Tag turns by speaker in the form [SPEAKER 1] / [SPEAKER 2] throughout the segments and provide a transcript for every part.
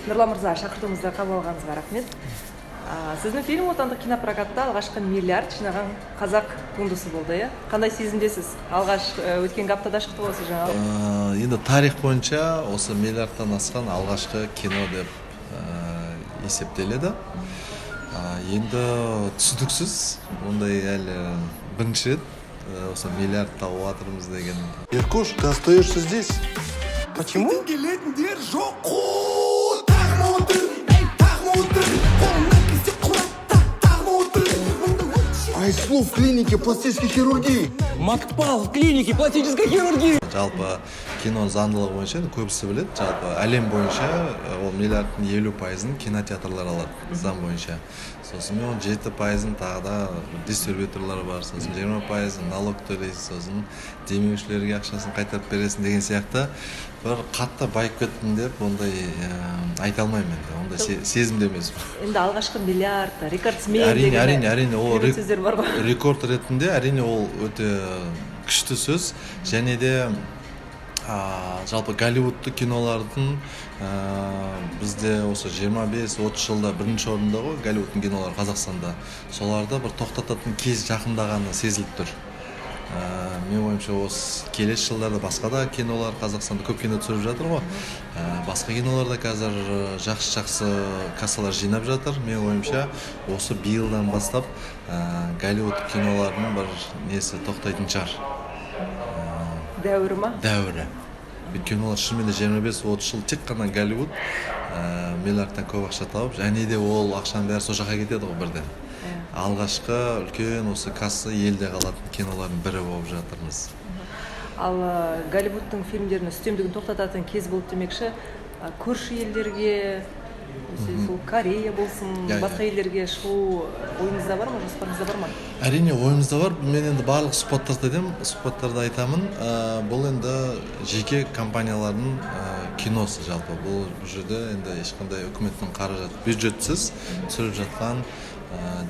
[SPEAKER 1] Нұрлан мырза, шақыртуымызды қабыл алғаныңызға рахмет. Сіздің фильм отандық кинопрокатта алғашқы миллиард жинаған қазақ туындысы болды, иә? Қандай сезімдесіз? Алғаш өткен аптада шықты ғой осы жаңалық.
[SPEAKER 2] Енді тарих бойынша осы миллиардтан асқан алғашқы кино деп есептеледі. Енді түсініксіз, ондай әлі бірінші рет осы миллиард тауып жатырмыз деген.
[SPEAKER 3] Еркош, ты остаешься здесь.
[SPEAKER 4] Почему?
[SPEAKER 3] Келетіндер жоқ қой. Тағы отыр, тағы отыр. Қолынан келсе, құрат, тағы отыр.
[SPEAKER 4] Айслу в клинике пластической хирургии.
[SPEAKER 5] Макпал в клинике пластической хирургии.
[SPEAKER 2] Жалпы кино заңдылығы бойынша, енді көбісі біледі, жалпы әлем бойынша ол миллиардтың 50%-ын кинотеатрлар алады заң бойынша. Сосын мен 17%-ын тағы да дистрибьюторлар бар, сосын 20%-ын налог төлейсіз, сосын демеушілерге ақшасын қайтарып бересің деген сияқты. Бір қатты байып кеттім деп ондай айта алмаймын, енді ондай сезімде емеспін.
[SPEAKER 1] Енді алғашқы миллиард, рекордсмен
[SPEAKER 2] Әрине.
[SPEAKER 1] деген
[SPEAKER 2] Әрине, ол
[SPEAKER 1] керемет сөздер бар ғой.
[SPEAKER 2] Рекорд ретінде, әрине, ол өте күшті сөз. Және де жалпы голливудты кинолардың бізде осы 25-30 жылда бірінші орында ғой голливудтың кинолары Қазақстанда. Соларды бір тоқтататын кез жақындағаны сезіліп тұр. Менің ойымша, осы келесі жылдарда басқа да кинолар, Қазақстанда көп кино түсіріп жатыр ғой, басқа кинолар да қазір жақсы жақсы кассалар жинап жатыр. Менің ойымша, осы биылдан бастап голливуд киноларының бір несі тоқтайтын шығар.
[SPEAKER 1] Дәуірі ма?
[SPEAKER 2] Дәуірі. Өйткені олар шынымен де 25-30 жыл тек қана Голливуд миллиардтан көп ақша тауып, және де ол ақшаның бәрі сол жаққа кетеді ғой бірден. Алғашқы үлкен осы касса елде қалатын кинолардың бірі болып жатырмыз.
[SPEAKER 1] Ал Голливудтың фильмдерінің үстемдігін тоқтататын кез болды демекші, көрші елдерге, сол Корея болсын,
[SPEAKER 2] Иә, иә.
[SPEAKER 1] басқа елдерге шығу ойыңызда бар ма, жоспарыңызда бар ма?
[SPEAKER 2] Әрине, ойымызда бар. Мен енді барлық сұхбаттарда айтамын, сұхбаттарда айтамын. Бұл енді жеке компаниялардың киносы. Жалпы бұл жерде енді ешқандай үкіметтің қаражаты, бюджетсіз түсіріп жатқан,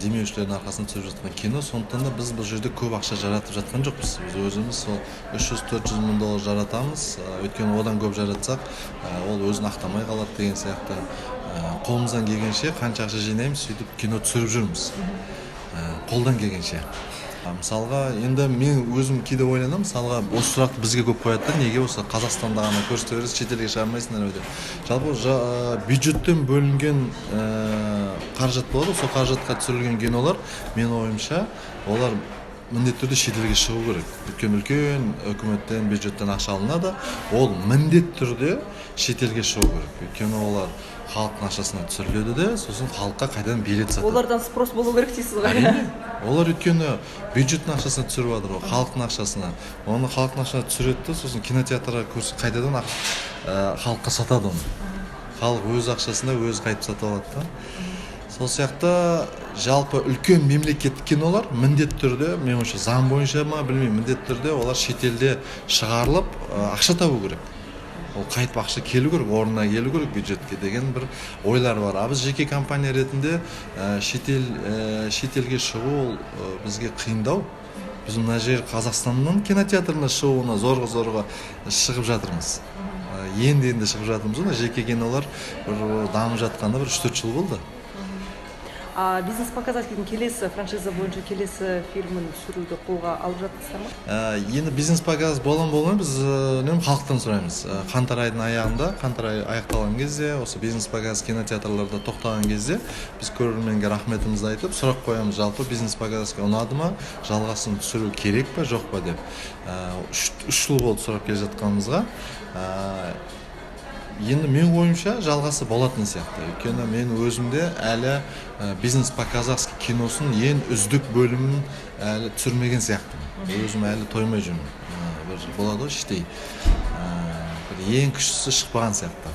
[SPEAKER 2] демеушілердің арқасында түсіріп жатқан кино. Сондықтан да біз бұл жерде көп ақша жаратып жатқан жоқпыз. Біз өзіміз сол 300-400 мың доллар жаратамыз. Өйткені одан көп жаратсақ, ол өзін ақтамай қалады деген сияқты. Қолымыздан келгенше, қанша ақша жинаймыз, сөйтіп кино түсіріп жүрміз. Қолдан келгенше. Мысалға, енді мен өзім кейде ойланамын. Мысалға, осы сұрақты бізге көп қояды да: неге осы Қазақстанда ғана көрсете бересіз, шетелге шығармайсыңдар ма деп. Жалпы бюджеттен бөлінген қаражат болады ғой, сол қаражатқа түсірілген кинолар, менің ойымша, олар міндетті түрде шетелге шығу керек. Өйткені үлкен үкіметтен, бюджеттен ақша алынады, ол міндетті түрде шетелге шығу керек. Өйткені олар халықтың ақшасына түсіріледі де, сосын халыққа қайтадан билет сатады.
[SPEAKER 1] Олардан спрос болу керек дейсіз ғой.
[SPEAKER 2] Әрине, олар өйткені бюджеттің ақшасына түсіріп жатыр ғой, халықтың ақшасына. Оны халықтың ақшасына түсіреді де, сосын кинотеатрға қайтадан халыққа сатады оны. Халық өз ақшасына өзі қайтып сатып алады да. Сол сияқты жалпы үлкен мемлекеттік кинолар міндетті түрде, менің ойымша, заң бойынша ма, білмеймін, міндетті түрде олар шетелде шығарылып, ақша табу керек. Ол қайтып ақша келу керек, орнына келу керек бюджетке деген бір ойлар бар. А біз жеке компания ретінде шетел шетелге шығу ол бізге қиындау. Біз мына жер Қазақстанның кинотеатрына шығуына зорға зорға шығып жатырмыз. Енді енді шығып жатырмыз ғой. Мына жеке кинолар бір дамып жатқанына бір 3-4 жыл болды.
[SPEAKER 1] А «Бизнес по-казахскийдің» келесі, франшиза бойынша келесі фильмін түсіруді қолға алып жатырсыздар ма?
[SPEAKER 2] Енді «Бизнес по-казахски» бола ма, болмай ма, біз үнемі халықтан сұраймыз. Қаңтар айдың аяғында, қаңтар айы аяқталған кезде, осы «Бизнес по-казахски» кинотеатрларда тоқтаған кезде біз көрерменге рахметімізді айтып, сұрақ қоямыз: жалпы «Бизнес по-казахски» ұнады ма, жалғасын түсіру керек па, жоқ па деп. 3 жыл болды сұрап келе жатқанымызға. Енді менің ойымша, жалғасы болатын сияқты. Өйткені мен өзімде әлі «Бизнес по-казахски» киносының ең үздік бөлімін әлі түсірмеген сияқтымын. Өзім әлі тоймай жүрмін. Бір болады ғой іштей, бір ең күштісі шықпаған сияқты.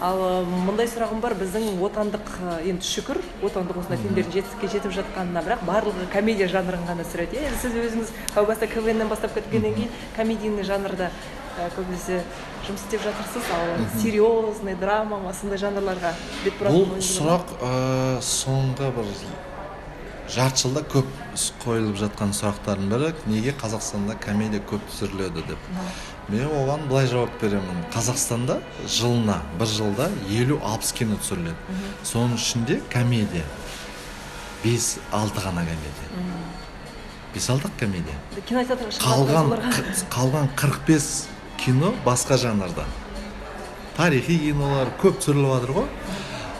[SPEAKER 1] Ал мындай сұрағым бар: біздің отандық, енді шүкір, отандық осындай фильмдердің жетістікке жетіп жатқанына, бірақ барлығы комедия жанрын ғана түсіреді, иә. Енді сіз өзіңіз әу баста КВНнен бастап кеткеннен кейін комедийный жанрда көбінесе жұмыс істеп жатырсыз. Ал серьезный драма ма, сондай жанрларға бет бұратын
[SPEAKER 2] Бұл
[SPEAKER 1] ойыңыз бар ма?
[SPEAKER 2] сұрақ соңғы бір Жарты жылда көп қойылып жатқан сұрақтардың бірі: неге Қазақстанда комедия көп түсіріледі деп. Мен оған былай жауап беремін: Қазақстанда жылына, бір жылда 50-60 кино түсіріледі. Соның ішінде комедия 5-6 ғана, комедия 5-6 комедия.
[SPEAKER 1] Кинотеатрға шығып
[SPEAKER 2] Қалған
[SPEAKER 1] соларға.
[SPEAKER 2] Қалған 45 кино басқа жанрда, тарихи кинолар көп түсіріліп жатыр ғой.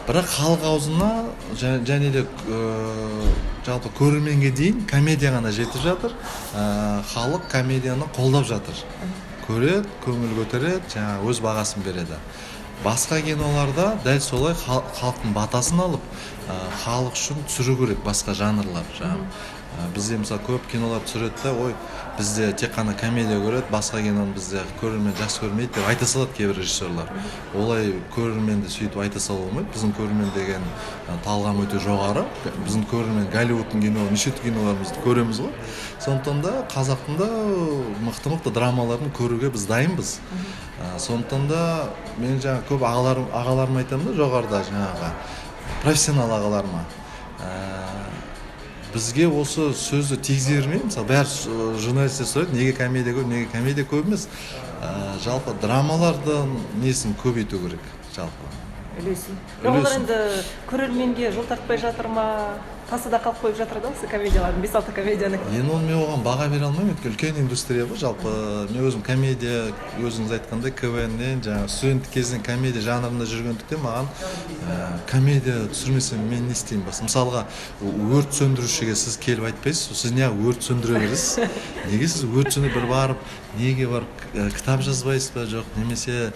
[SPEAKER 2] Бірақ халық аузына және де жалпы көрерменге дейін комедия ғана жетіп жатыр. Халық комедияны қолдап жатыр, көреді, көңіл көтереді, жаңағы өз бағасын береді. Басқа киноларда дәл солай халықтың батасын алып, халық үшін түсіру керек басқа жанрлар. Жаңағы бізде, мысалы, көп кинолар түсіреді да, «Ой, бізде тек қана комедия көреді, басқа киноны бізде көрермен жақсы көрмейді» деп айта салады кейбір режиссерлар. Олай көрерменді сөйтіп айта салуға болмайды. Біздің көрермен деген талғам өте жоғары. Біздің көрермен Голливудтың кино, неше түрлі киноларымызды көреміз ғой. Сондықтан да қазақтың да мықты мықты драмаларын көруге біз дайынбыз. Сондықтан да мен жаңа көп ағаларыма айтамын да, жоғарыда жаңағы профессионал ағаларыма, бізге осы сөзді тигізе бермей. Мысалы, бәрі журналисттер сұрайды: неге комедия көп, неге комедия көп емес? Жалпы драмалардың несін көбейту керек жалпы.
[SPEAKER 1] Үлесін. Бірақ олар
[SPEAKER 2] Үлесін.
[SPEAKER 1] енді көрерменге жол тартпай жатыр ма, тасада қалып қойып жатыр да осы комедиялардың, бес алты комедияның.
[SPEAKER 2] Енді оны мен оған баға бере алмаймын, өйткені үлкен индустрия ғой. Жалпы мен өзім комедия, өзіңіз айтқандай, КВНнен, жаңағы студенттік кезінен комедия жанрында жүргендіктен, маған комедия түсірмесем, мен не істеймін бас? Мысалға, өрт сөндірушіге сіз келіп айтпайсыз: «Сіз неғып өрт сөндіре бересіз, неге сіз өрт сөндір бір барып, неге барып кітап жазбайсыз ба?» Жоқ, немесе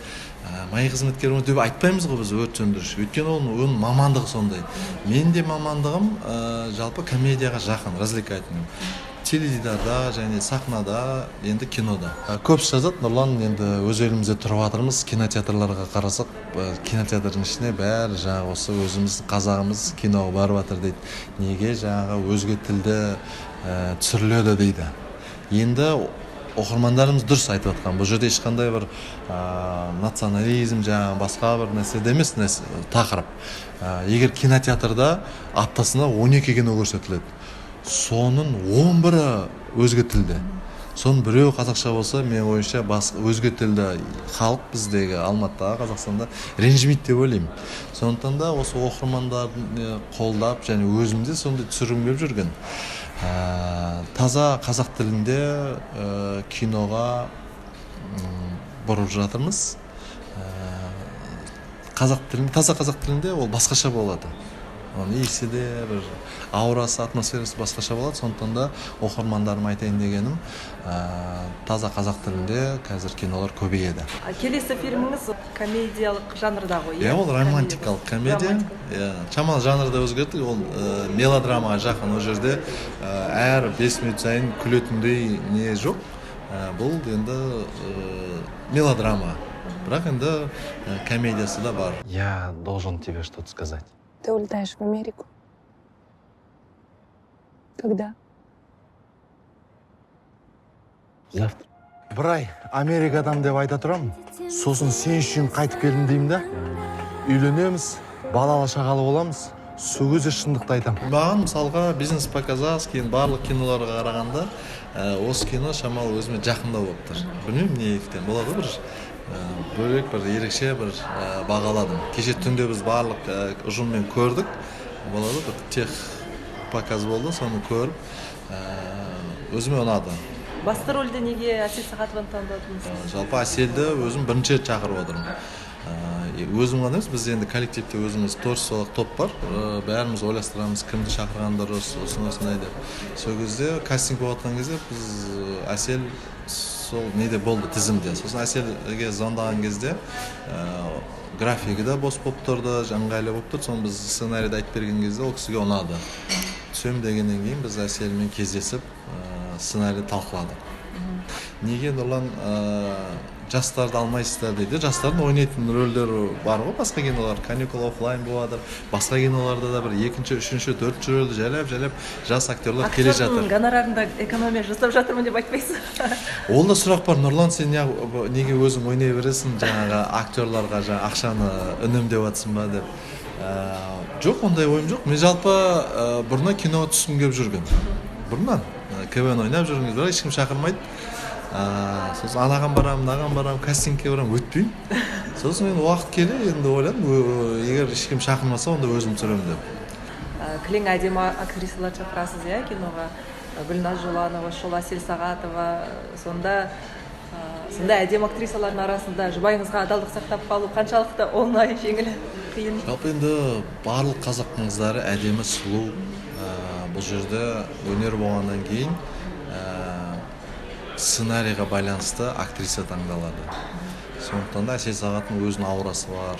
[SPEAKER 2] «МАИ қызметкері деп айтпаймыз ғой біз өрт сөндіруші, өйткені оның мамандығы сондай. Менің де мамандығым жалпы комедияға жақын, развлекательный, теледидарда және сахнада, енді кинода. Көбісі жазады: «Нұрлан, енді өз елімізде тұрып жатырмыз, кинотеатрларға қарасақ, кинотеатрдың ішіне бәрі жаңағы осы өзіміздің қазағымыз киноға барып жатыр», — дейді. «Неге жаңағы өзге тілде түсіріледі?» — дейді. Енді оқырмандарымыз дұрыс айтып жатқан. Бұл жерде ешқандай бір национализм, жаңағы басқа бір нәрсе де емес тақырып. Егер кинотеатрда аптасына 12 кино көрсетіледі, соның 11-і өзге тілде, соның біреуі қазақша болса, менің ойымша, өзге тілді халық біздегі Алматыда, Қазақстанда ренжімейді деп ойлаймын. Сондықтан да осы оқырмандарды қолдап және өзім де сондай түсіргім келіп жүрген. Таза қазақ тілінде киноға бұрып жатырмыз. Қазақ тілінде, таза қазақ тілінде ол басқаша болады, оның иісі де, бір аурасы, атмосферасы басқаша болады. Сондықтан да оқырмандарыма айтайын дегенім, таза қазақ тілінде қазір кинолар көбейеді.
[SPEAKER 1] А келесі фильміңіз комедиялық жанрда ғой?
[SPEAKER 2] Иә, ол романтикалық комедия. Иә, шамалы жанрда өзгерттік. Ол мелодрамаға жақын. Ол жерде әр 5 минут сайын күлетіндей не жоқ. Бұл енді мелодрама, бірақ енді комедиясы да бар.
[SPEAKER 6] Я должен тебе что-то сказать.
[SPEAKER 7] Ты улетаешь в Америку? Когда?
[SPEAKER 6] Завтра.
[SPEAKER 4] Бір ай Америкадамын деп айта тұрамын, сосын сен үшін қайтып келдім деймін да, үйленеміз, балалы шағалы боламыз, сол кезде шындықты айтамын.
[SPEAKER 2] Маған, мысалға, «Бизнес по-казахски», енді барлық киноларға қарағанда осы кино шамалы өзіме жақындау болып тұр. Білмеймін, неліктен болады ғой, бір бөлек, бір ерекше бір бағаладым. Кеше түнде біз барлық ұжыммен көрдік, болады ғой, бір тех показ болды, соны көріп, өзіме ұнады.
[SPEAKER 1] Басты рөлде неге Әсел Сағатованы таңдадыңыз?
[SPEAKER 2] Жалпы Әселді өзім бірінші рет шақырып отырмын. Өзім ғана емес, біз енді коллективте өзіміз творчестволық топ бар. Бәріміз ойластырамыз, кімді шақырған дұрыс, осындай осындай деп. Сол кезде, кастинг болып жатқан кезде, біз Әсел сол неде болды, тізімде. Сосын Әселге звондаған кезде графигі де бос болып тұрды, ыңғайлы болып тұрды. Соны біз сценарийді айтып берген кезде, ол кісіге ұнады. Түсемін дегеннен кейін біз Әселмен кездесіп, сценарийді талқыладық. «Неге, Нұрлан, жастарды алмайсыздар?» — дейді. Жастардың ойнайтын рөлдері бар ғой, басқа кинолар, «Каникул оффлайн» болып жатыр, басқа киноларда да бір екінші, үшінші, төртінші рөлді жайлап жайлап жас актерлар келе
[SPEAKER 1] Актердің
[SPEAKER 2] жатыр.
[SPEAKER 1] гонорарында экономия жасап жатырмын деп айтпайсыз.
[SPEAKER 2] Ол да сұрақ бар: «Нұрлан, сен неге өзің ойнай бересің, жаңағы актерларға жаңағы ақшаны үнемдеп жатсың ба?» — деп. Жоқ, ондай ойым жоқ. Мен жалпы бұрыннан киноға түскім келіп жүрген, бұрыннан КВН ойнап жүрген кезде, бірақ ешкім шақырмайды. Сосын анаған барамын, мынаған барамын, кастингке барамын, өтпеймін. Сосын енді уақыт келе енді ойладым, егер ешкім шақырмаса, онда өзім түсіремін деп.
[SPEAKER 1] Кілең әдемі актрисалар шақырасыз, иә, киноға. Гүлназ Жоланова, Шола Әсел Сағатова. Сонда сондай әдемі актрисалардың арасында жұбайыңызға адалдық сақтап қалу қаншалықты оңай, жеңіл, қиын?
[SPEAKER 2] Жалпы енді барлық қазақтың қыздары әдемі, сұлу. Бұл жерде өнер болғаннан кейін сценарийға байланысты актриса таңдалады. Сондықтан да Әсел Сағаттың өзінің аурасы бар,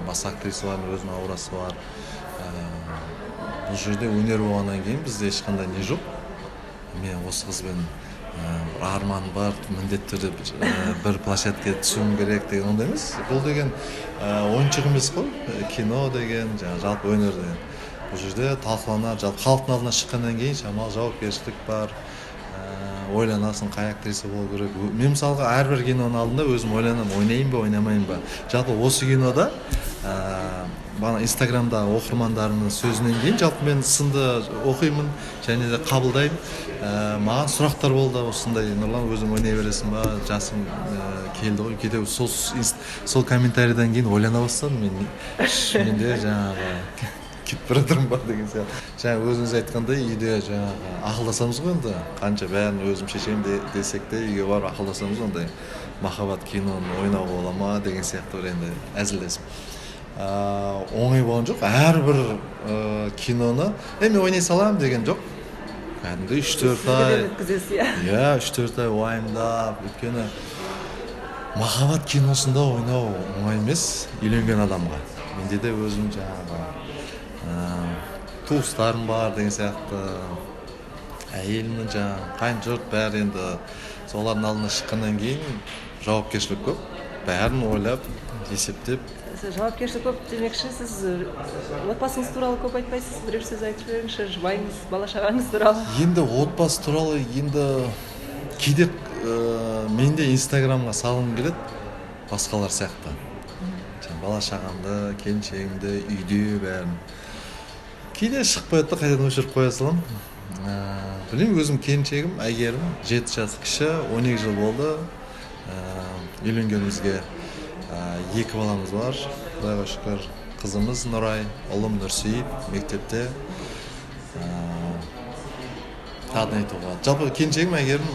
[SPEAKER 2] басқа актрисалардың өзінің аурасы бар. Бұл жерде өнер болғаннан кейін бізде ешқандай не жоқ, мен осы қызбен бір арман бар, міндетті түрде бір площадкаға түсуім керек деген ондай емес. Бұл деген ойыншық емес қой, кино деген, жаңағы жалпы өнер деген бұл жерде талқыланады. Жалпы халықтың алдына шыққаннан кейін шамалы жауапкершілік бар, ойланасың, қай актриса болу керек. Мен мысалға әрбір киноның алдында өзім ойланамын, ойнайын ба, ойнамайын ба. Жалпы осы кинода бағана Инстаграмдағы оқырмандарымның сөзінен кейін, жалпы мен сынды оқимын және де қабылдаймын, маған сұрақтар болды осындай: «Нұрлан, өзің ойнай бересің ба, жасың келді ғой». Кейде сол комментарийдан кейін ойлана бастадым, мен менде жаңағы кетіп бара жатырмын ба деген сияқты. Жаңа өзіңіз айтқандай, үйде жаңағы ақылдасамыз ғой енді, қанша бәрін өзім шешемін десек те, үйге барып ақылдасамыз, ондай махаббат киноны ойнауға бола ма деген сияқты бір енді әзілдесіп. Оңай болған жоқ. Әрбір киноны мен ойнай саламын деген жоқ, кәдімгідей 3-4 ай
[SPEAKER 1] Өткізесіз, иә?
[SPEAKER 2] Иә, 3-4 ай уайымдап, өйткені махаббат киносында ойнау оңай емес үйленген адамға. Менде де өзім жаңағы туыстарым бар деген сияқты, әйелімнің жаңағы қайын жұрт бәрі. Енді солардың алдына шыққаннан кейін жауапкершілік көп, бәрін ойлап, есептеп.
[SPEAKER 1] Жауапкершілік көп демекші, сіз отбасыңыз туралы көп айтпайсыз. Бірер сөз айтып жіберіңізші жұбайыңыз, бала шағаңыз туралы.
[SPEAKER 2] Енді отбасы туралы енді кейде мен де Инстаграмға салғым келеді басқалар сияқты. Жаңа бала шағамды, келіншегімді, үйде бәрін. Кейде шығып қояды да, қайтадан өшіріп қоя саламын. Білмеймін, өзім келіншегім Әйгерім 7 жас кіші, 12 жыл болды үйленгенімізге. Екі баламыз бар, құдайға шүкір. Қызымыз Нұрай, ұлым Нұрсейіт мектепте. Тағы не айтуға болады? Жалпы келіншегім Әйгерім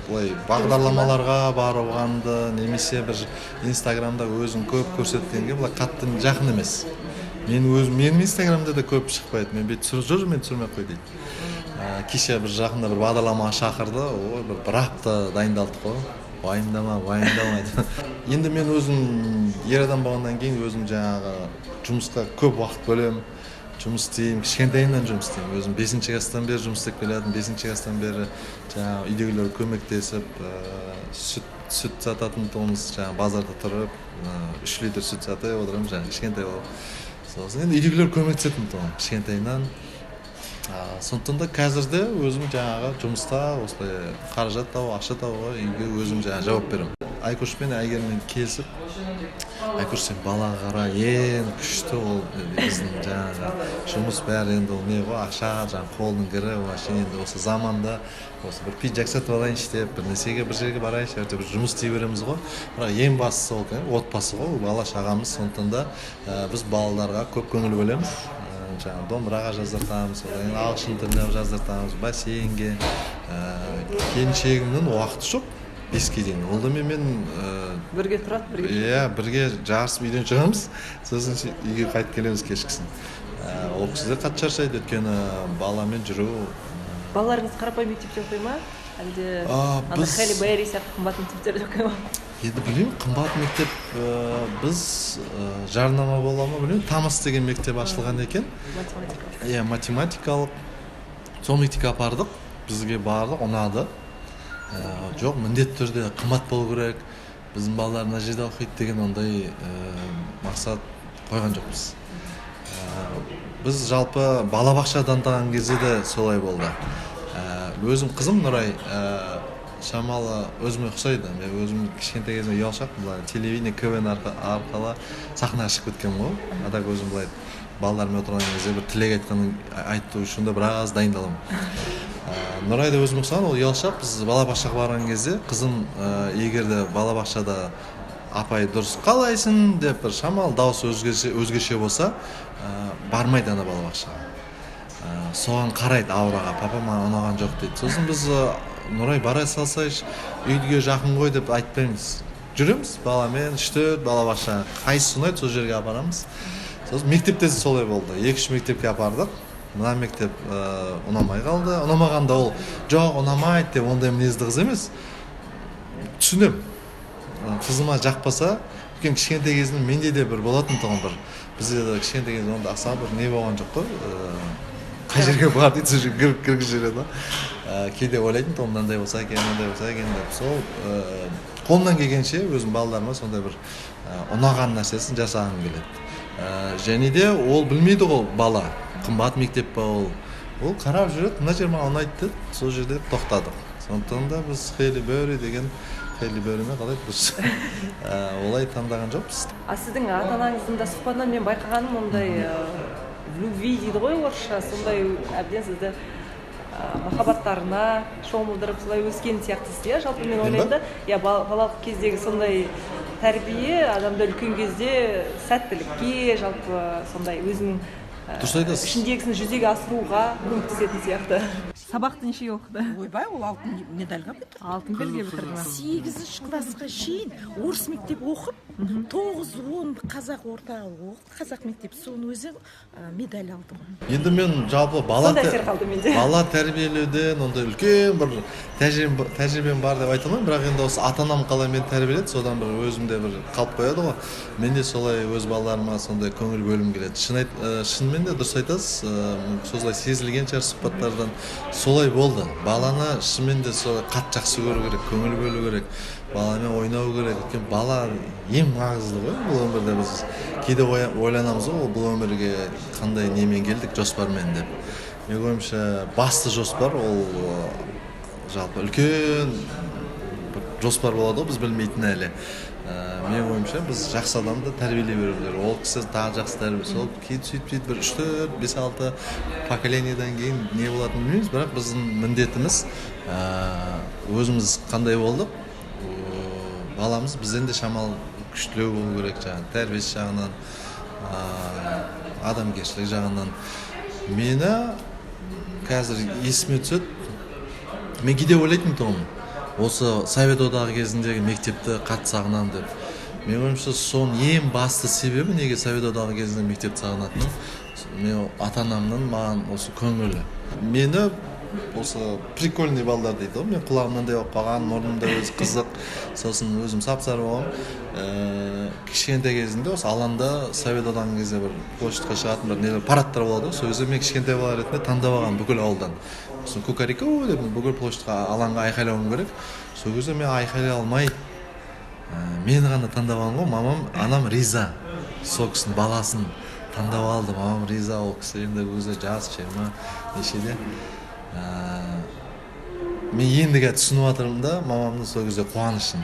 [SPEAKER 2] былай бағдарламаларға барғанды немесе бір Инстаграмда өзін көп көрсеткенге былай қатты жақын емес. Мен өзім, менің Инстаграмда да көп шықпайды. Мен бүйтіп түсіріп жүр, мен түсірмей ақ қой дейді. Кеше бір жақында бір бағдарламаға шақырды. Ой, бір апта дайындалдық қой. Уайымдама, уайымдама. Енді мен өзім ер адам болғаннан кейін өзім жаңағы жұмысқа көп уақыт бөлемін, жұмыс істеймін. Кішкентайымнан жұмыс істеймін өзім, бесінші класстан бері жұмыс істеп келе жатырмын. Бесінші класстан бері жаңағы үйдегілерге көмектесіп, сүт сататын тұғынбыз. Жаңағы базарда тұрып, 3 литр сүт сатып отырамын жаңағы кішкентай болып. Сосын енді үйдегілер көмектесетін тұғын кішкентайымнан. Сондықтан да қазір де өзім жаңағы жұмыста осылай қаражат табу, ақша табуға, үйге өзім жаңағы жауап беремін. Айкөш пен Әйгеріммен келісіп, Айкөш, сен балаға қара, ең күшті ол біздің жаңағы жұмыс бәрі енді ол не ғой, ақша, жаңағы қолдың кірі вообще. Енді осы заманда осы бір пиджак сатып алайыншы деп, бір нәрсеге, бір жерге барайыншы, әйтеуір бір жұмыс істей береміз ғой. Бірақ ең бастысы ол отбасы ғой, ол бала шағамыз. Сондықтан да біз балаларға көп көңіл бөлеміз. Жаңағы домбыраға жаздыртамыз, одан кейін ағылшын тіліне жаздыртамыз, бассейнге. Келіншегімнің уақыты жоқ 5-ке дейін, ол да менімен
[SPEAKER 1] Бірге тұрады, бірге.
[SPEAKER 2] Иә, бірге жарысып үйден шығамыз, сосын үйге қайтып келеміз кешкісін. Ол кісі де қатты шаршайды, өйткені баламен жүру.
[SPEAKER 1] Балаларыңыз қарапайым мектепте оқи ма, әлде ана Хелли Берри сияқты қымбат мектептерде оқи ма?
[SPEAKER 2] Енді білмеймін, қымбат мектеп, біз жарнама бола ма, білмеймін, Тамас деген мектеп ашылған екен.
[SPEAKER 1] Математика.
[SPEAKER 2] Иә, математикалық. Сол мектепке апардық, бізге барлық ұнады. Жоқ, міндетті түрде қымбат болу керек, біздің балалар мына жерде оқиды деген ондай мақсат қойған жоқпыз. Біз жалпы балабақша таңдаған кезде де солай болды. Өзім қызым Нұрай шамалы өзіме ұқсайды. Мен өзім кішкентай кезімде ұялшақпын, былай телевидение, КВН арқылы сахнаға шығып кеткенмін ғой. А так өзім былай балалармен отырған кезде бір тілек айтқан, айту үшін де біраз дайындаламын. Нұрай да өзіме ұқсаған, ол ұялшақ. Біз балабақшаға барған кезде қызым, егер де балабақшада апай дұрыс «Қалайсың?» деп бір шамалы дауысы өзгеше болса, бармайды ана балабақшаға. Соған қарайды, аураға: «Папа, маған ұнаған жоқ», – дейді. Сосын біз «Нұрай, бара салсайшы, үйге жақын ғой», – деп айтпаймыз. Жүреміз баламен үш төрт балабақша, қайсысы ұнайды, сол жерге апарамыз. Сосын мектепте де солай болды, екі үш мектепке апардық. Мына мектеп ұнамай қалды. Ұнамағанда ол «Жоқ, ұнамайды» деп ондай мінезді қыз емес, түсінемін. Қызыма жақпаса, өйткені кішкентай кезімде менде де бір болатын тұғын бір, бізде де кішкентай кезімде ондай аса бір не болған жоқ қой, қай жерге бар дейді, сол жерге кіргізіп жібереді ғой. Кейде ойлайтын тұғым, мынандай болса екен, мынандай болса екен деп. Сол қолымнан келгенше өзім балаларыма сондай бір ұнаған нәрсесін жасағым келеді. Және де ол білмейді ғой бала, қымбат мектеп па. Ол қарап жүреді, мына жер маған ұнайды деді, сол жерде тоқтадық. Сондықтан да біз Хейли Берри деген, Хейли Берри ме, қалай дұрыс, олай таңдаған жоқпыз.
[SPEAKER 1] А сіздің ата анаңыздың да сұхбатынан мен байқағаным, ондай в любви дейді ғой орысша, сондай әбден сізді махаббаттарына шомылдырып, солай өскен сияқтысыз, иә? Жалпы мен
[SPEAKER 2] Мен
[SPEAKER 1] ойлаймын
[SPEAKER 2] ба?
[SPEAKER 1] да, иә, балалық кездегі сондай тәрбие адамды үлкен кезде сәттілікке, жалпы сондай өзінің
[SPEAKER 2] Дұрыс айтасыз.
[SPEAKER 1] ішіндегісін жүзеге асыруға көмектесетін сияқты. Сабақты нешеге оқыды?
[SPEAKER 8] Ойбай, ол алтын медальға бітірді.
[SPEAKER 1] Алтын белгіге бітірді ма?
[SPEAKER 8] Сегізінші классқа шейін орыс мектеп оқып, тоғыз, 10 қазақ орта оқыды, қазақ мектеп, соның өзі медаль алды ғой.
[SPEAKER 2] Енді мен жалпы бала
[SPEAKER 1] Сондай әсер қалды менде.
[SPEAKER 2] Бала тәрбиелеуден ондай үлкен бір тәжірибем бар деп айта алмаймын, бірақ енді осы ата анам қалай мені тәрбиеледі, содан бір өзімде бір қалып қояды ғой. Мен де солай өз балаларыма сондай көңіл бөлгім келеді. Шын айт, шынымен де дұрыс айтасыз, солай сезілген шығар сұхбаттардан, солай болды. Баланы шынымен де солай қатты жақсы көру керек, көңіл бөлу керек, баламен ойнау керек, өйткені бала ең маңызды ғой бұл өмірде. Біз кейде ойланамыз ғой, ол бұл өмірге қандай немен келдік, жоспармен деп. Менің ойымша, басты жоспар ол жалпы үлкен бір жоспар болады ғой, біз білмейтін әлі. Менің ойымша, біз жақсы адамды тәрбиелей беруіміз керек, ол кісі тағы жақсы тәрбие, сол кейін сөйтіп сөйтіп бір үш төрт бес алты поколениедан кейін не болатынын білмейміз, бірақ біздің міндетіміз, өзіміз қандай болдық, баламыз бізден де шамалы күштілеу болу керек, жаңағы тәрбиесі жағынан, адамгершілік жағынан. Мені қазір есіме түседі, мен кейде ойлайтын тұғым, осы Совет Одағы кезіндегі мектепті қатты сағынамын деп. Менің ойымша, соның ең басты себебі, неге Совет Одағы кезінде мектепті сағынатыным, мен ата анамның маған осы көңілі. Мені осы прикольный балдар дейді ғой, мен құлағым мынандай болып қалған, мұрным да өзі қызық, сосын өзім сап сары болғанмын. Кішкентай кезімде осы алаңда, Совет Одағының кезде бір площадьқа шығатын бір нелер, парадтар болады ғой, сол кезде мен кішкентай бала ретінде таңдап алғанмын бүкіл ауылдан. Сосын «Кукареку» деп бүкіл площадьқа, алаңға айқайлауым керек. Сол кезде мен айқайлай алмай, мені ғана таңдап алған ғой мамам. Анам риза, сол кісінің баласын таңдап алды, мамам риза. Ол кісі енді өзі жас, 20 нешеде. Мен енді қазір түсініп жатырмын да мамамның сол кезде қуанышын,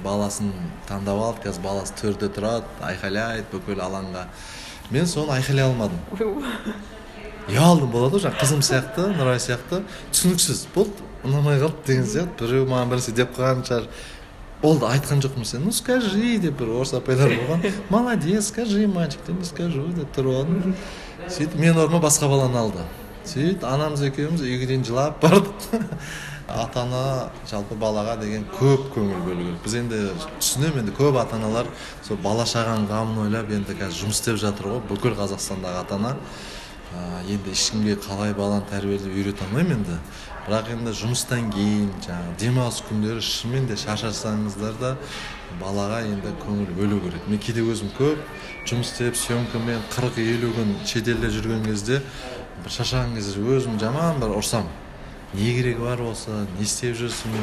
[SPEAKER 2] баласын таңдап алды, қазір баласы төрде тұрады, айқайлайды бүкіл алаңға. Мен соны айқайлай алмадым, ұялдым болады ғой, жаңағы қызым сияқты, Нұрай сияқты түсініксіз болды, ұнамай қалды деген сияқты. Біреу маған бір нәрсе деп қалған шығар, болды, айтқан жоқпын. «Сен, ну скажи», – деп бір орыс апайлар болған. «Молодец, скажи, мальчик», – деп, «Не скажу», – деп тұрып алдым. Сөйтіп менің орныма басқа баланы алды. Сөйтіп анамыз екеуміз үйге дейін жылап бардық. Ата ана жалпы балаға деген көп көңіл бөлу керек. Біз енді түсінемін, енді көп ата аналар сол бала шағаның қамын ойлап енді қазір жұмыс істеп жатыр ғой бүкіл Қазақстандағы ата ана. Енді ешкімге қалай баланы тәрбиелеп үйрете алмаймын енді, бірақ енді жұмыстан кейін, жаңағы демалыс күндері шынымен де шаршасаңыздар да, балаға енді көңіл бөлу керек. Мен кейде өзім көп жұмыс істеп, съемкамен 40-50 күн шетелде жүрген кезде, бір шаршаған кезде өзім жаман бір ұрсам: «Не керегі бар осы, не істеп жүрсің?»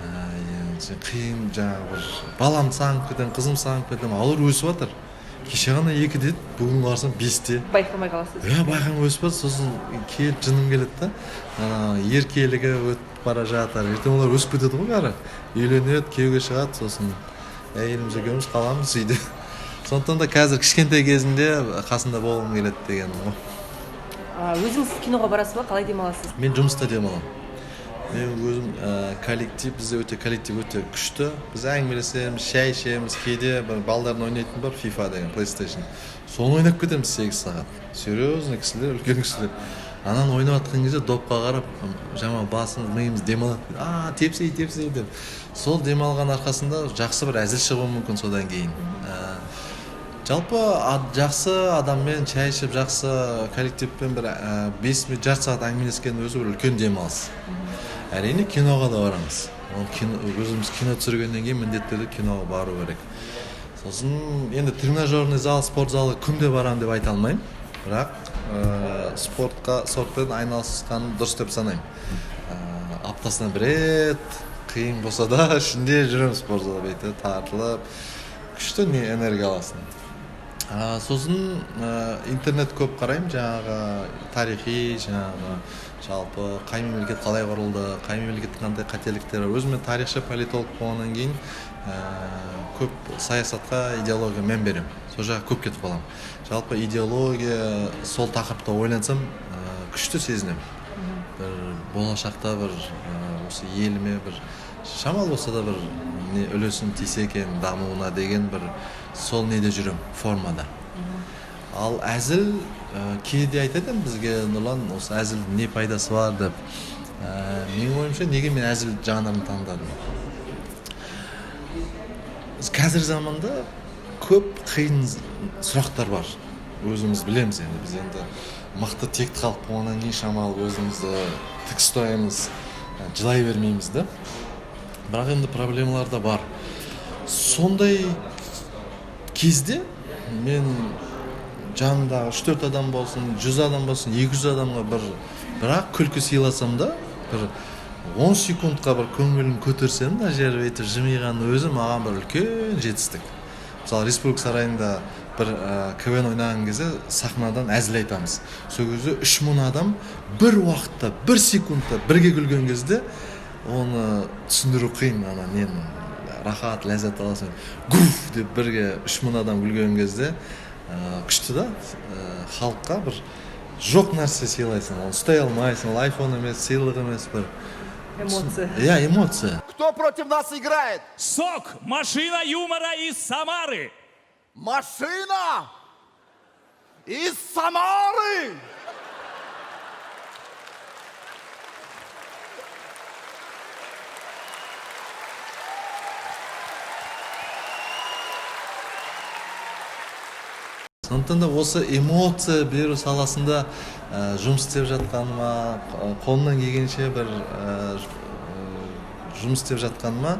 [SPEAKER 2] Енді қиын, жаңағы бір баламды сағынып кетемін, қызымды сағынып кетемін, олар өсіп жатыр. Кеше ғана 2-де еді, бүгін қарасам 5-те.
[SPEAKER 1] Байқамай қаласыз.
[SPEAKER 2] Иә, байқамай өсіп барады. Сосын келіп жыным келеді да, ана еркелігі өтіп бара жатыр. Ертең олар өсіп кетеді ғой бәрі, үйленеді, күйеуге шығады, сосын әйеліміз екеуміз қаламыз үйде. Сондықтан да қазір кішкентай кезінде қасында болғым келеді дегенім ғой.
[SPEAKER 1] Өзіңіз киноға барасыз ба, қалай демаласыз?
[SPEAKER 2] Мен жұмыста демаламын. Мен өзім коллектив, бізде өте коллектив өте күшті. Біз әңгімелесеміз, шай ішеміз, кейде бір балдардың ойнайтын бар FIFA деген, PlayStation. Соны ойнап кетеміз 8 сағат. Серьезный кісілер, үлкен кісілер. Ананы ойнап жатқан кезде допқа қарап, жаман басымыз, миымыз демалады. А, тепсей, тепсей деп. Сол демалған арқасында жақсы бір әзіл шығуы мүмкін содан кейін. Жалпы жақсы адаммен шай ішіп, жақсы коллективпен бір 5 минут, жарты сағат әңгімелескеннің өзі бір үлкен демалыс. Әрине киноға да барамыз. Ол кино, өзіміз кино түсіргеннен кейін міндетті түрде киноға бару керек. Сосын енді тренажерный зал, спорт залы күнде барамын деп айта алмаймын. Бірақ спортпен айналысқан дұрыс деп санаймын. Аптасына бір рет, қиын болса да ішінде жүремін спорт залда, беті тартылып, күшті не энергия аласың. Сосын интернет көп қараймын, жаңағы тарихи, жаңағы жалпы қай мемлекет қалай құрылды, қай мемлекеттің қандай қателіктері бар. Өзім мен тарихшы, политолог болғаннан кейін көп саясатқа, идеология мән беремін. Сол жаққа көп кетіп қаламын. Жалпы идеология, сол тақырыпта ойлансам, күшті сезінемін. Бір болашақта бір осы еліме бір шамалы болса да бір не үлесім тисе екен дамуына деген бір сол неде жүремін, формада. Ал әзіл, кейде айтады енді бізге Нұрлан, осы әзілдің не пайдасы бар деп. Менің ойымша, неге мен әзіл жанрын таңдадым? Қазіргі заманда көп қиын сұрақтар бар. Өзіміз білеміз енді, біз енді мықты текті халық болғаннан кейін шамалы өзімізді тік ұстаймыз, жылай бермейміз да. Бірақ енді проблемалар да бар. Сондай кезде мен жанымдағы үш-төрт адам болсын, 100 адам болсын, 200 адамға бірақ күлкі сыйласам да, бір 10 секундқа бір көңілін көтерсем, мына жері бүйтіп жымиғанның өзі маған бір үлкен жетістік. Мысалы, Республика сарайында бір КВН ойнаған кезде сахнадан әзіл айтамыз. Сол кезде 3000 адам бір уақытта, бір секундта бірге күлген кезде оны түсіндіру қиын, ана нені рахат, ләззат аласың. Гуф деп бірге 3000 адам күлген кезде күшті да, халыққа бір жоқ нәрсе сыйлайсың, оны ұстай алмайсың, ол айфон емес, сыйлық емес, бір
[SPEAKER 1] эмоция.
[SPEAKER 2] Иә, эмоция.
[SPEAKER 3] Кто против нас играет?
[SPEAKER 9] Сок, машина юмора из Самары.
[SPEAKER 3] Машина из Самары!
[SPEAKER 2] Сондықтан да осы эмоция беру саласында жұмыс істеп жатқаныма, қолымнан келгенше бір жұмыс істеп жатқаныма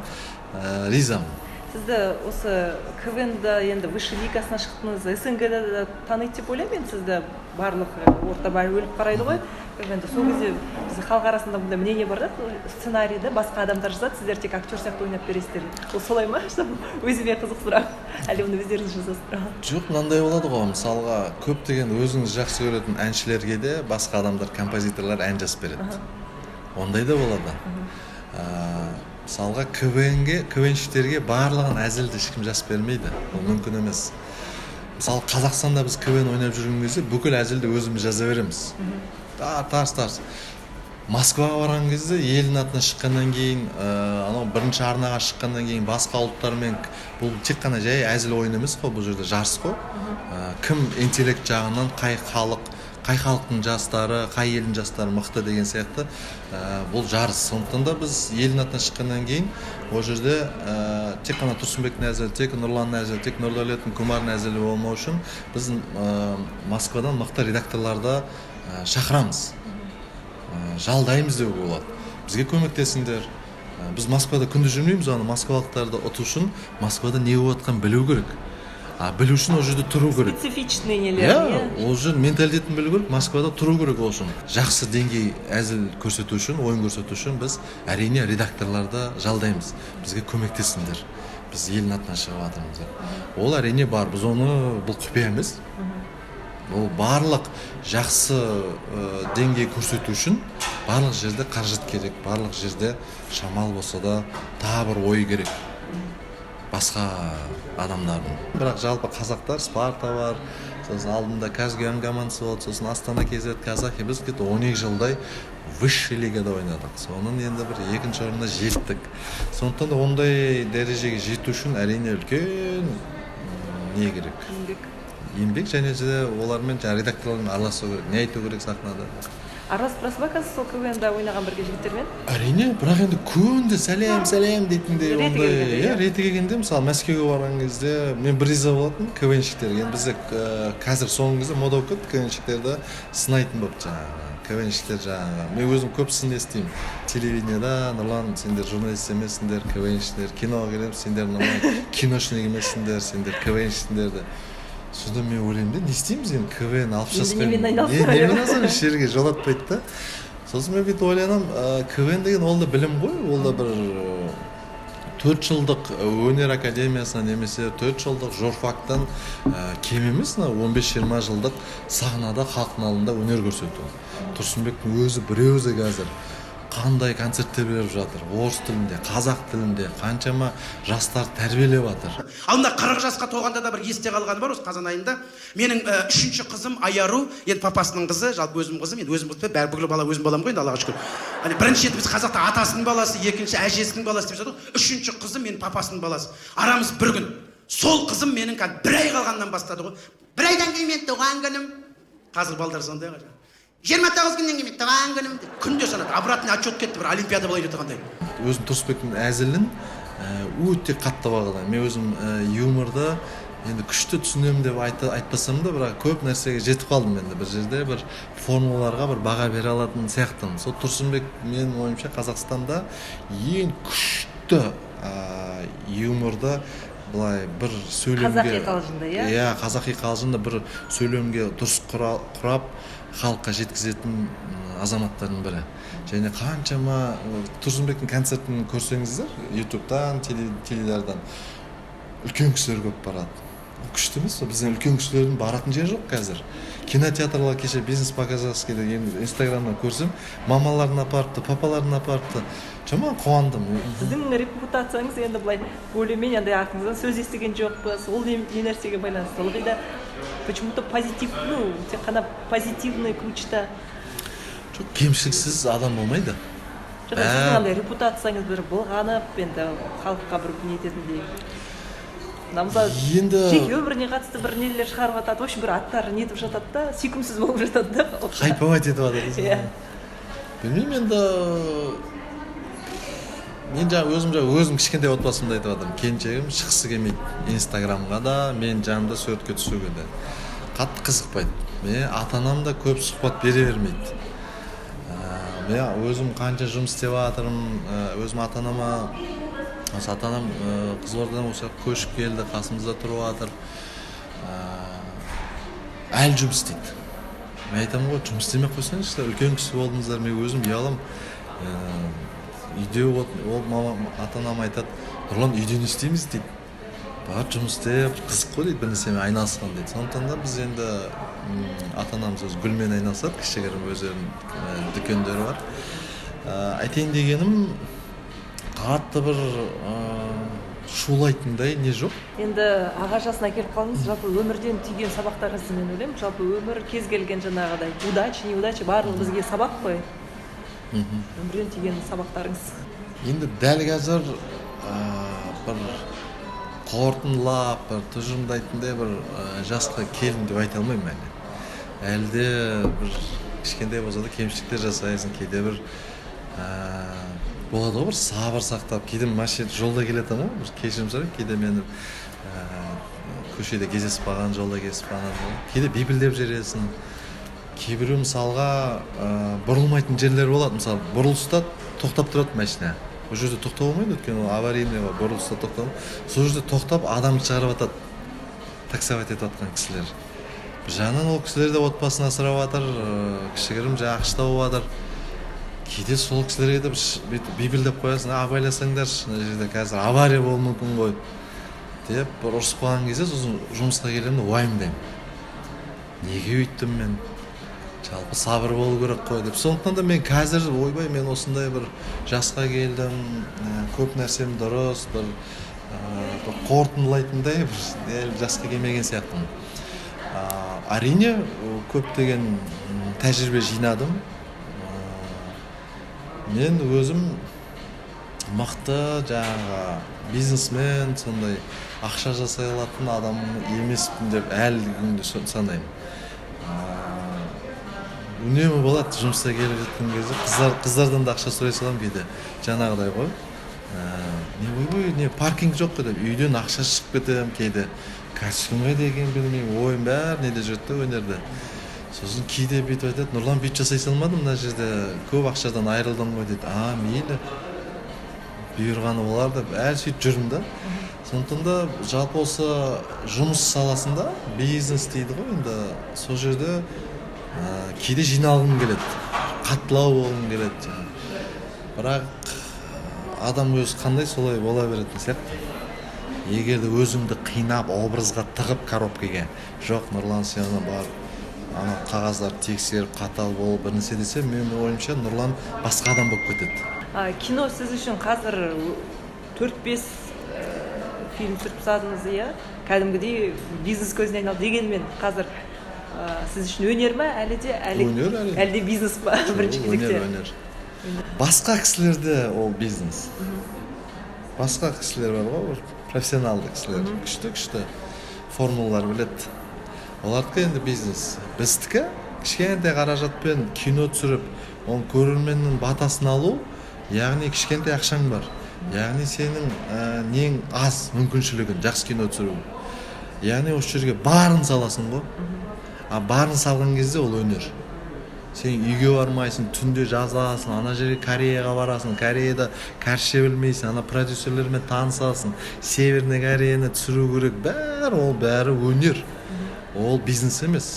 [SPEAKER 2] ризамын.
[SPEAKER 1] Сізді осы КВН-да енді высший лигасына шықтыңыз, СНГ-да да таниды деп ойлаймын енді сізді, барлық орта бәрі өліп қарайды ғой КВН-ді. Сол кезде бізде халық арасында мындай мнение бар да, сценарийді басқа адамдар жазады, сіздер тек актер сияқты ойнап бересіздер. Ол солай ма? Өзіме қызық сұрақ. Әлде оны өздеріңіз жазасыздар ма?
[SPEAKER 2] Жоқ, мынандай болады ғой, мысалға көптеген өзіңіз жақсы көретін әншілерге де басқа адамдар, композиторлар ән жазып береді. Ондай да болады. Мысалға КВН-ге, КВНщиктерге барлығын әзілді ешкім жазып бермейді. Ол мүмкін емес. Мысалы, Қазақстанда біз КВН ойнап жүрген кезде бүкіл әзілді өзіміз жаза береміз. Тарс, тарс. Москваға барған кезде елдің атына шыққаннан кейін, анау бірінші арнаға шыққаннан кейін басқа ұлттармен бұл тек қана жай әзіл ойын емес қой, бұл жерде жарыс қой. Кім интеллект жағынан қай халық, қай халықтың жастары, қай елдің жастары мықты деген сияқты, бұл жарыс. Сондықтан да біз елдің атына шыққаннан кейін ол жерде тек қана Тұрсынбектің әзілі, тек Нұрланның әзілі, тек Нұрдәулеттің, Кумардың әзілі болмау үшін біз Москвадан мықты редакторларды шақырамыз. Жалдаймыз деуге болады. Бізге көмектесіңдер. Біз Москвада күндіз жүрмейміз, аны москвалықтарды ұту үшін Москвада не болып жатқанын білу керек. А білу үшін ол жерде тұру керек.
[SPEAKER 1] Специфичный нелер,
[SPEAKER 2] Иә,
[SPEAKER 1] иә?
[SPEAKER 2] ол жерде менталитетін білу керек, Москвада тұру керек ол үшін. Жақсы деңгей әзіл көрсету үшін, ойын көрсету үшін біз әрине редакторларды жалдаймыз. Бізге көмектесіңдер. Біз елдің атынан шығып жатырмыз деп. Ол, әрине, бар. Біз оны, бұл құпия емес. Бұл барлық жақсы деңгей көрсету үшін барлық жерде қаражат керек, барлық жерде шамал болса да тағы бір ой керек басқа адамдардың. Бірақ жалпы қазақтар, Спарта бар, сосын алдында КазГЮАН командасы болды, сосын Астана KZ казахи. Біз где то 12 жылдай высший лигада ойнадық, соның енді бір екінші орнына жеттік. Сондықтан да ондай дәрежеге жету үшін, әрине, үлкен не керек?
[SPEAKER 1] Еңбек.
[SPEAKER 2] Еңбек және де олармен, жаңағы редакторлармен араласу керек, не айту керек сахнада.
[SPEAKER 1] Араласып тұрасыз ба қазір сол КВН да ойнаған бірге жігіттермен?
[SPEAKER 2] Әрине, бірақ енді күнде «сәлем, сәлем» дейтіндей
[SPEAKER 1] Реті
[SPEAKER 2] ондай
[SPEAKER 1] келгенде,
[SPEAKER 2] иә.
[SPEAKER 1] Иә?
[SPEAKER 2] Реті келгенде, мысалы, Мәскеуге барған кезде мен бір риза болатынмын КВНщиктерге. Енді бізде қазір соңғы кезде мода болып кетті, КВНщиктерді сынайтын болып. Жаңағы КВНщиктер, жаңағы мен өзім көп сын естимін телевидениеда: «Нұрлан, сендер журналист емессіңдер, КВНщиктер. Киноға келеміз, сендер нормально киношник емессіңдер, сендер КВНщиксіңдер» деп. Сонда мен ойлаймын да, не істейміз енді, КВН 60
[SPEAKER 1] Енді
[SPEAKER 2] жасқа
[SPEAKER 1] немен айналысып?
[SPEAKER 2] Немен айналысамын, еш жерге жолатпайды да. Сосын мен бүйтіп ойланамын, КВН деген ол да білім ғой, ол да бір 4 жылдық өнер академиясынан немесе 4 жылдық журфактан кем емес. Мына 15-20 жылдық сахнада, халықтың алдында өнер көрсету. Тұрсынбектің өзі, біреуі қазір қандай концерттер беріп жатыр орыс тілінде, қазақ тілінде, қаншама жастар тәрбиелеп жатыр.
[SPEAKER 10] Ал мына 40 жасқа толғанда да бір есте қалғаны бар. Осы қазан айында менің үшінші қызым Аяру, енді папасының қызы, жалпы өзім қызым, енді өзім қызым, бәрі, бүкіл бала өзім балам ғой енді, Аллаға шүкір. Ане, бірінші енді біз қазақта атасының баласы, екінші әжесінің баласы деп жатады ғой. Үшінші қызым менің папасының баласы, арамыз бір күн. Сол қызым менің кәдімгі бір ай қалғаннан бастады ғой: «Бір айдан кейін менің туған күнім». Қазір балдар сондай ғой, «29 күннен кейін менің туған күнім» деп күнде санады. Обратный отсчет кетті, бір олимпиада болайын деп тұрғандай.
[SPEAKER 2] Өзім Тұрысбектің әзілін өте қатты бағалаймын. Мен өзім юморды енді күшті түсінемін деп айтпасам да, бірақ көп нәрсеге жетіп қалдым. Енді бір жерде бір формулаларға бір баға бере алатын сияқтымын. Сол Тұрсынбек, менің ойымша, Қазақстанда ең күшті юморды былай бір сөйлемге
[SPEAKER 1] Қазақи қалжыңда, иә?
[SPEAKER 2] Иә, қазақи қалжыңды бір сөйлемге дұрыс құрап, халыққа жеткізетін азаматтардың бірі. Және қаншама Тұрсынбектің концертін көрсеңіздер ютубтан, теледидардан, үлкен кісілер көп барады. Ол күшті емес пе? Біздің үлкен кісілердің баратын жері жоқ қазір кинотеатрлар. Кеше «Бизнес по-казахски» деген инстаграмнан көрсем, мамаларын апарыпты, папаларын апарыпты. Жаман қуандым.
[SPEAKER 1] Сіздің репутацияңыз енді былай более менее андай, артыңыздан сөз естіген жоқпыз. Ол не нәрсеге байланысты? Ылғи да почему то позитив, ну, тек қана позитивный ключта.
[SPEAKER 2] Жоқ, кемшіліксіз адам болмайды.
[SPEAKER 1] Жоқ, сіздің андай репутацияңыз бір былғанып, енді халыққа бір нететіндей, мына, мысалы, жеке өміріне қатысты бір нелер шығарып жатады, в общем, бір аттары нетіп жатады да, сүйкімсіз болып жатады да халыққа.
[SPEAKER 2] Хайповать етіп жатыр дейсің
[SPEAKER 1] Иә.
[SPEAKER 2] ғой. Білмеймін енді, мен жаңа өзім, жаңа өзім кішкентай отбасымды айтып жатырмын. Келіншегім шыққысы келмейді инстаграмға да, мен жанымда суретке түсуге де қатты қызықпайды. Мен ата анам да көп сұхбат бере бермейді. Мен өзім қанша жұмыс істеп жатырмын, өзім ата анама, осы ата анам Қызылордадан осы жаққа көшіп келді, қасымызда тұрып жатыр. Әлі жұмыс істейді. Мен айтамын ғой, жұмыс істемей ақ қойсаңызшы, үлкен кісі болдыңыздар. Мен өзім ұяламын. Үйде ол мамам, ата анам айтады: «Нұрлан, үйде не істейміз?» – дейді. «Бар, жұмыс істеп, қызық қой», – дейді, «бір нәрсемен айналысқан», – дейді. Сондықтан да біз енді ата анамыз өзі гүлмен айналысады, кішігірім өздерінің дүкендері бар. Айтайын дегенім, қатты бір шулайтындай не жоқ.
[SPEAKER 1] Енді аға жасына келіп қалдыңыз. Жалпы өмірден түйген сабақтарыңызды, мен ойлаймын, жалпы өмір кез келген жаңағыдай удачи, неудачи, барлығы бізге сабақ қой. Өмірден түйген сабақтарыңыз?
[SPEAKER 2] Енді дәл қазір бір қорытындылап, бір тұжырымдайтындай бір жасқа келдім деп айта алмаймын әлі. Әлі де бір кішкентай болса да кемшіліктер жасайсың кейде. Бір болады ғой, бір сабыр сақтап, кейде машина жолда келе жатамын ғой, бір кешірім сұраймын, кейде мені көшеде кездесіп қалған, жолда кездесіп қалған адам, кейде бипілдеп жібересің. Кейбіреу, мысалға, бұрылмайтын жерлер болады. Мысалы, бұрылыста тоқтап тұрады машина, ол жерде тоқтауға болмайды, өйткені ол аварийный ғой, бұрылыста тоқтау. Сол жерде тоқтап, адамды шығарып жатады таксовать етіп жатқан кісілер. Бір жағынан ол кісілер де отбасын асырап жатыр, кішігірім жаңағы ақша тауып жатыр. Кейде сол кісілерге де бір бүйтіп бипілдеп қоясың: «Абайласаңдаршы, мына жерде қазір авария болуы мүмкін ғой». Деп бір ұрысып қалған кезде, сосын жұмысқа келемін де, уайымдаймын: неге өйттім мен, жалпы сабыр болу керек қой деп. Сондықтан да мен қазір, ойбай, мен осындай бір жасқа келдім, көп нәрсем дұрыс, бір қорытындылайтындай бір әлі жасқа келмеген сияқтымын. Әрине, көптеген тәжірибе жинадым. Мен өзім мықты жаңағы бизнесмен, сондай ақша жасай алатын адам емеспін деп әлі күнге санаймын. Үнемі болады, жұмысқа келіп жатқан кезде қыздардан да ақша сұрай саламын кейде, жаңағыдай ғой. Не, ойбай, не, паркинг жоқ қой деп үйден ақша шығып кетемін кейде. Костюм қайда екенін білмеймін, ойым бәрі неде жүреді да, өнерде. Сосын кейде бүйтіп айтады: «Нұрлан, бүйтіп жасай салмадым, мына жерде көп ақшадан айырылдың ғой», – дейді. «А, мейлі, бұйырғаны болар», – деп әлі сөйтіп жүрмін да. Сондықтан да жалпы осы жұмыс саласында, бизнес дейді ғой енді, сол жерде кейде жиналғым келеді, қаттылау болғым келеді жаңағы. Бірақ адам өзі қандай, солай бола беретін сияқты. Егер де өзіңді қинап, образға тығып, коробкаға, жоқ, Нұрлан, сен ана барып, ана қағаздарды тексеріп, қатал болып, бір нәрсе десе, менің ойымша, Нұрлан басқа адам болып кетеді.
[SPEAKER 1] Кино сіз үшін қазір төрт бес фильм түсіріп тастадыңыз, иә, кәдімгідей бизнес көзіне айналды. Дегенмен қазір сіз үшін өнер ма әлі де, әлі
[SPEAKER 2] Өнер, әрине.
[SPEAKER 1] әлде бизнес па бірінші кезекте?
[SPEAKER 2] Өнер, өнер. Басқа кісілерде ол бизнес. Басқа кісілер бар ғой, бір профессионалды кісілер, күшті күшті формулалар біледі, олардікі енді бизнес. Біздікі кішкентай қаражатпен кино түсіріп, оның көрерменнің батасын алу, яғни кішкентай ақшаң бар, яғни сенің нең аз, мүмкіншілігің жақсы кино түсіру, яғни осы жерге барын саласың ғой. А барын салған кезде ол өнер. Сен үйге бармайсың, түнде жазасың, ана жерге, Кореяға барасың, Кореяда кәрісше білмейсің, ана продюсерлермен танысасың, Северный Кореяны түсіру керек, бәрі ол, бәрі өнер, ол бизнес емес.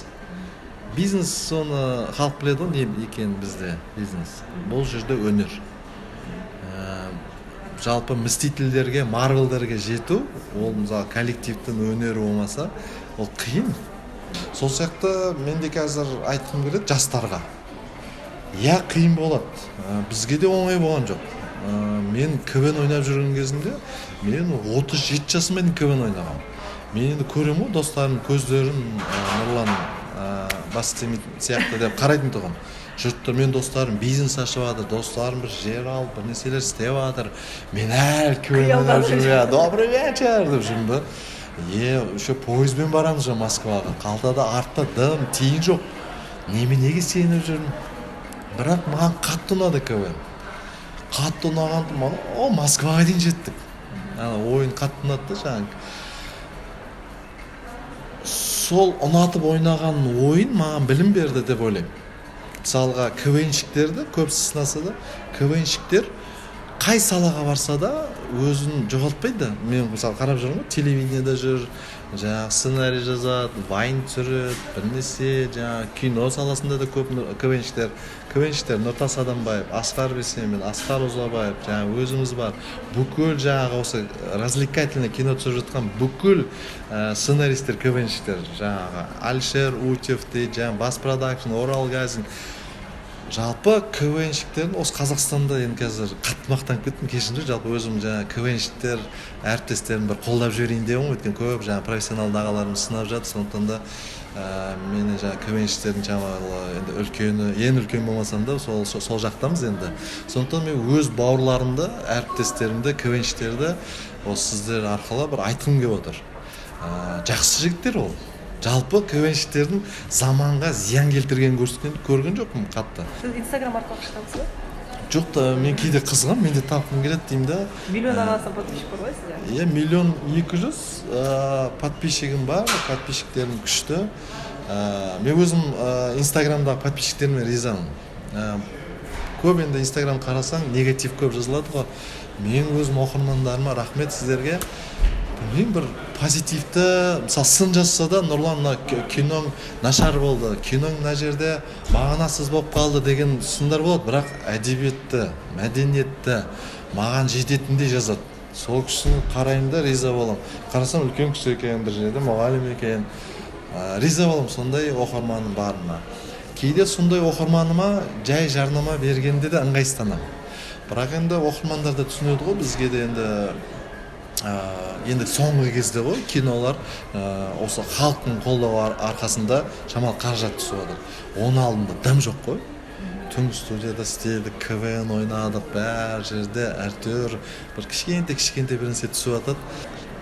[SPEAKER 2] Бизнес, соны халық біледі ғой не екенін. Бізде бизнес, бұл жерде өнер. Жалпы Мстительдерге, Марвелдерге жету, ол мысалы коллективтің өнері болмаса, ол қиын. Сол сияқты мен де қазір айтқым келеді жастарға: иә, қиын болады. Бізге де оңай болған жоқ. Мен КВН ойнап жүрген кезімде, мен 37 жасыма дейін КВН ойнағанмын. Мен енді көремін ғой достарым көздерін, Нұрлан бас істемейтін сияқты деп қарайтын тұғын жұрттар. Мен достарым бизнес ашып жатыр, достарым бір жер алып, бір нәрселер істеп жатыр, мен әлі КВН ойнап жүрмін, иә, «Добрый вечер» деп жүрмін да. Е, еще пойызбен барамыз же Москваға, қалтада, артта дым тиын жоқ, неменеге сеніп жүрмін? Бірақ маған қатты ұнады КВН, қатты ұнаған. О, Москваға дейін жеттік, ана ойын қатты ұнады да. Жаңағы сол ұнатып ойнаған ойын маған білім берді деп ойлаймын. Мысалға, КВНщиктерді көбісі сынаса да, КВНщиктер қай салаға барса да, өзін жоғалтпайды. Мен мысалы қарап жүрмін ғой, телевидениеда жүр, жаңағы сценарий жазады, вайн түсіреді, бір нәрсе, жаңағы кино саласында да көп КВНщиктер: Нұртас Адамбаев, Асқар Бейсенбин, Асқар Ұзабаев, жаңағы өзіміз бар, бүкіл жаңағы осы развлекательный кино түсіріп жатқан бүкіл сценаристер КВНщиктер, жаңағы Әлішер Утев дейді, жаңағы Бас Продакшн, Орал Газин. Жалпы КВНщиктердің осы Қазақстанда, енді қазір қатты мақтанып кеттім, кешіріңіздер, жалпы өзім жаңағы КВНщиктер әріптестерімді бір қолдап жіберейін деп ғой, өйткені көп жаңағы профессионалды ағаларымыз сынап жатыр. Сондықтан да мені жаңағы КВНщиктердің шамалы енді үлкені, ең үлкен болмасам да, сол жақтамыз енді. Сондықтан мен өз бауырларымды, әріптестерімді, КВНщиктерді осы сіздер арқылы бір айтқым келіп отыр. Жақсы жігіттер ол. Жалпы КВНщиктердің заманға зиян келтіргенін көрген жоқпын қатты.
[SPEAKER 1] Сіз Инстаграм арқылы ақша ба?
[SPEAKER 2] Жоқ та, мен кейде қызығамын, мен де тапқым келеді деймін да.
[SPEAKER 1] Миллионнан астам подписчик бар ғой сізде.
[SPEAKER 2] Иә, 1 200 000 подписчигім бар, подписчиктерім күшті. Мен өзім Инстаграмдағы подписчиктеріме ризамын. Көп енді Инстаграм қарасаң, негатив көп жазылады ғой. Мен өзім оқырмандарыма рахмет сіздерге. Білмеймін, бір позитивті, мысалы, сын жазса да, «Нұрлан, мына киноң нашар болды, киноң мына жерде мағынасыз болып қалды» деген сындар болады, бірақ әдебиетті, мәдениетті, маған жететіндей жазады. Сол кісіні қараймын да, риза боламын. Қарасам, үлкен кісі екен, бір жерде мұғалім екен. Риза боламын сондай оқырманым барына. Кейде сондай оқырманыма жай жарнама бергенде де ыңғайсызданамын. Бірақ енді оқырмандар да түсінеді ғой бізге де. Енді енді соңғы кезде ғой кинолар осы халықтың қолдауы арқасында шамалы қаражат түсіп жатыр. Оның алдында дым жоқ қой. Түнгі студияда істедік, КВН ойнадық, бәр жерде әйтеуір бір кішкентай кішкентай бір нәрсе түсіп жатады.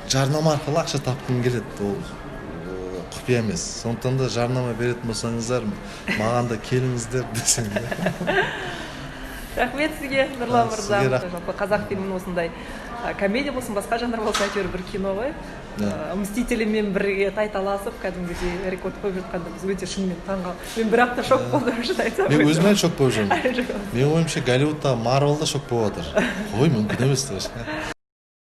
[SPEAKER 2] Жарнама арқылы ақша тапқым келеді, ол құпия емес. Сондықтан да жарнама беретін болсаңыздар, маған да келіңіздер десең де.
[SPEAKER 1] Рахмет сізге, Нұрлан мырза.
[SPEAKER 2] Сізге рахмет.
[SPEAKER 1] Жалпы қазақ фильмін осындай комедия болсын, басқа жанр болсын, әйтеуір бір кино ғой. «Мстителімен» бірге тайталасып, кәдімгідей рекорд қойып жатқанда, біз өте шынымен таңғалып, мен бір апта шок болдым, шын айтсам.
[SPEAKER 2] Мен өзім әлі шок болып жүрмін.
[SPEAKER 1] Әлі шок.
[SPEAKER 2] Менің ойымша, Голливудта, Марвелда шок болып жатыр. Ой, мүмкін емес деп.